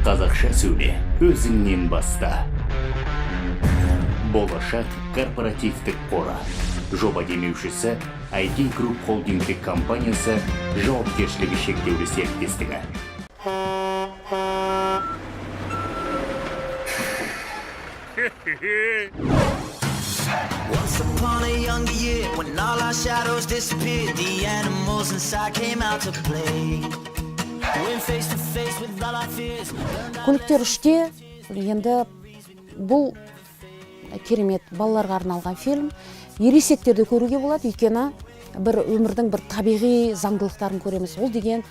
Қазақша сөйле, өзіңнен баста. Болашақ корпоративтік қоры. Жоба демеушісі IT Group холдингтік компаниясы жауапкершілігі шектеулі серіктестігі. Once upon a younger year, when all our shadows disappeared, the animals inside came out to play. Went face to face with all our fears. «Көліктер 3-те» енді бұл керемет балаларға арналған фильм. Ересектерді көруге болады, өйткені бір өмірдің бір табиғи заңдылықтарын көреміз. Ол деген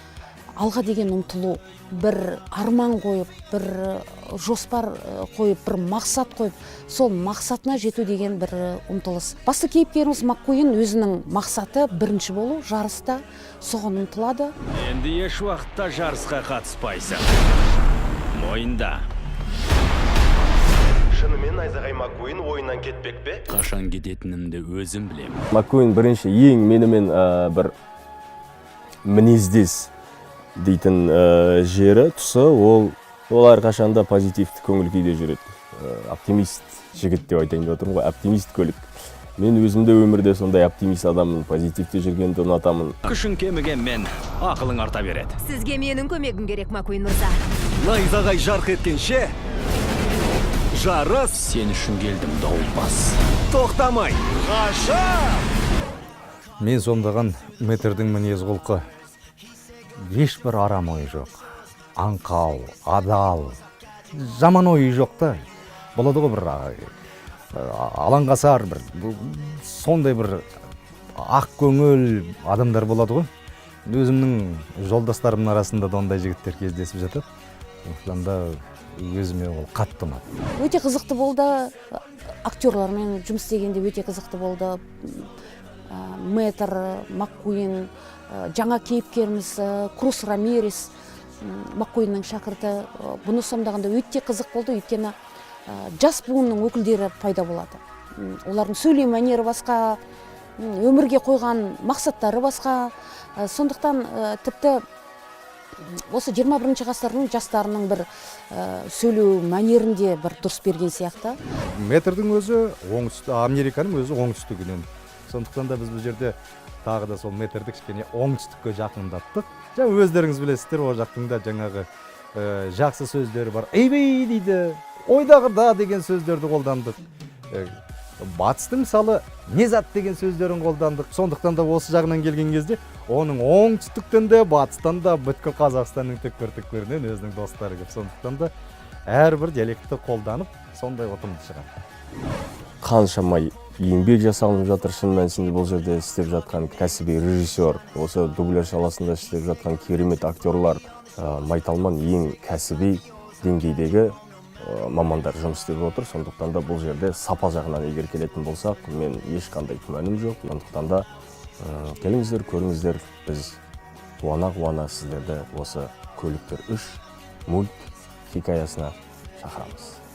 алға деген ұмтылу, бір арман қойып, бір жоспар қойып, бір мақсат қойып, сол мақсатына жету деген бір ұмтылыс. Басты кейіпкеріміз Маккуин өзінің мақсаты бірінші болу жарыста, соған ұмтылады. Енді еш уақытта жарысқа қатыспайсың. Мойында. Шынымен Найзағай Маккуин ойыннан кетпек пе? Қашан кететінімді өзім білем. Маккуин бірінші ең менімен бір мінездес дейтін жері, тұсы, ол әрқашанда позитивті көңіл күйде жүреді. Оптимист жігіт деп айтайын деп отырмын ғой, оптимист көлік. Мен өзім де өмірде сондай оптимист адаммын, позитивте жүргенді ұнатамын. Күшің кемігенмен, ақылың арта береді. Сізге менің көмегім керек, Маккуин мырза. Найзағай жарқ еткенше, жарыс Сен үшін келдім, дауылпаз. тоқтамай. Ғажап! Мен сомдаған Мэтрдің мінез құлқы ешбір арам ойы жоқ, аңқау, адал, жаман ойы жоқ та. Болады ғой бір алаңғасар, бір сондай бір ақ көңіл адамдар болады ғой. Өзімнің жолдастарымның арасында да ондай жігіттер кездесіп жатады, сондықтан да өзіме ол қатты ұнады. Өте қызықты болды, актерлармен жұмыс істегенде өте қызықты болды. Мэтр Маккуин, жаңа кейіпкеріміз Крус Рамирес, Маккуиннің шәкірті, бұны сомдағанда өте қызық болды, өйткені жас буынның өкілдері пайда болады. Олардың сөйлеу мәнері басқа, өмірге қойған мақсаттары басқа. Сондықтан тіпті осы 21 ғасырдың жастарының бір сөйлеу мәнерінде бір дұрыс берген сияқты. Мэтрдің өзі оңтүстік Американың өзі оңтүстігінен, сондықтан да біз бұл жерде тағы да сол Мэтрді кішкене оңтүстікке жақындаттық. Жаңа өздеріңіз білесіздер, ол жақтың да жаңағы жақсы сөздері бар, «Эйбей» дейді, «Ойдағыда» деген сөздерді қолдандық. Батыстың, мысалы, «не зат» деген сөздерін қолдандық. Сондықтан да осы жағынан келген кезде оның оңтүстіктен де, батыстан да, бүткіл Қазақстанның түкпір түкпірінен өзінің достары көп. Сондықтан да әрбір диалектті қолданып, сондай ұтымды шығар. Қаншама еңбек жасалынып жатыр шын мәнісінде. Бұл жерде істеп жатқан кәсіби режиссер, осы дубляж саласында істеп жатқан керемет актерлар, майталман, ең кәсіби деңгейдегі мамандар жұмыс істеп отыр. Сондықтан да бұл жерде сапа жағынан егер келетін болсақ, мен ешқандай күмәнім жоқ. Сондықтан да келіңіздер, көріңіздер. Біз қуана қуана сіздерді осы «Көліктер 3» мульт хикаясына шақырамыз.